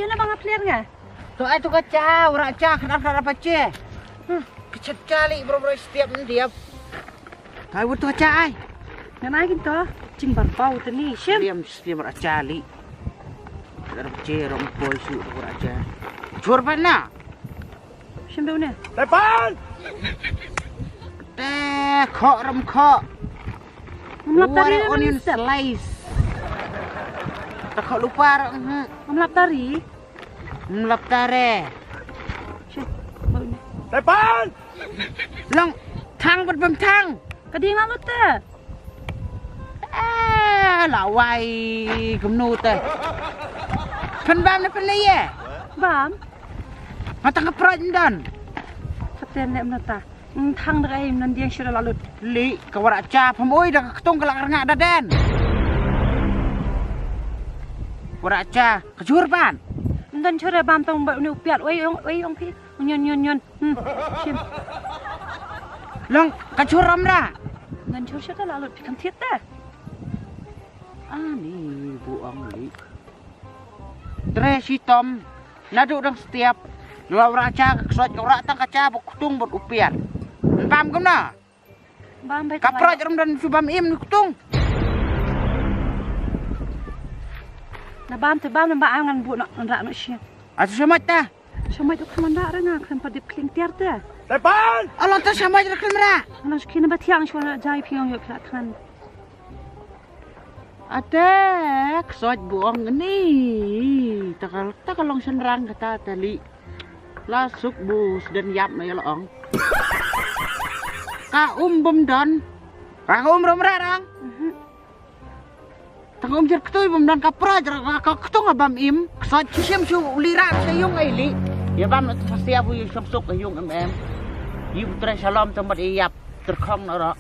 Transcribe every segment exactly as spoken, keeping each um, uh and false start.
Ïa na ba nga pler nga. To ai to ka cha, u ra cha, khnang khnang pa che. Hmm. Ka chet cha li bro bro stiap ndiap. Kai wut to cha ai. Ngan ai kin to. Jing bar pau te ni. Shim. Stiam stiam ra cha li. Ra che rom poi su ra cha. Chur pa na. Shim deu ne. Tepan. Te kho rom kho. Ngam lap tari. Onion slice. Ta kho lupar. Ngam lap tari. Mlap tare. Tepan. Long thang bad bam thang. Ka ding ma mata. Eh, la wai kumnu te. Phan bam ne phan lei ye. Bam. Matang ka proj ndan. Kapten ne mata. Thang da ka im nan diang shira lalut. Li ka wara cha phamoi da ka ktung ka lak rnga da den. Wara cha ka jur ban. Ndan chura bam tong ba ni upiat oi ong oi ong phi. Nyon nyon nyon. Hmm. Shim. Long ka jur amra. Ndan chur shira lalut phi kan thiet ta. Ani bu ong li. Tre shitom. Nadu dang stiap. Lo ra cha ka ksoj ra tang ka cha buk ktung buk upiat. Bam kumna. Bam bai ka proj rum dan su bam im ktung. Na bam te bam na ba angan bu na ra no shi. Asu shamat ta. Shamat tu khaman ra ra nga khan pa dip kling tiar ta. Tepan. Alon ta shamat ra klim ra. Alon shi khin ba thiang shwa na jai phiong yo kla than. Ate ksoj bu ong ni. Takal takal long shanrang kata tali. La suk bu sden yap na yala ong. Ka um bum don. Ka um rum ra rang. Tang um jer ktui bum don ka praj ra ka ktung bam im. Ksoj chishim shu uli ra sa yung ai li. Ya bam na tu sia bu yung suk yung em em. Yi bu tre shalom tempat iyap terkhong na ra.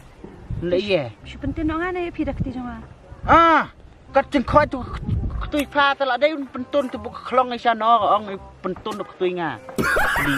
Le ye. Shu pentin ong ane phi da kti jong nga. Ah, kat jingkhot tu ktui pha ta la dei un pentun tu buk khlong ai sha no ong i pentun tu ktui nga. Li.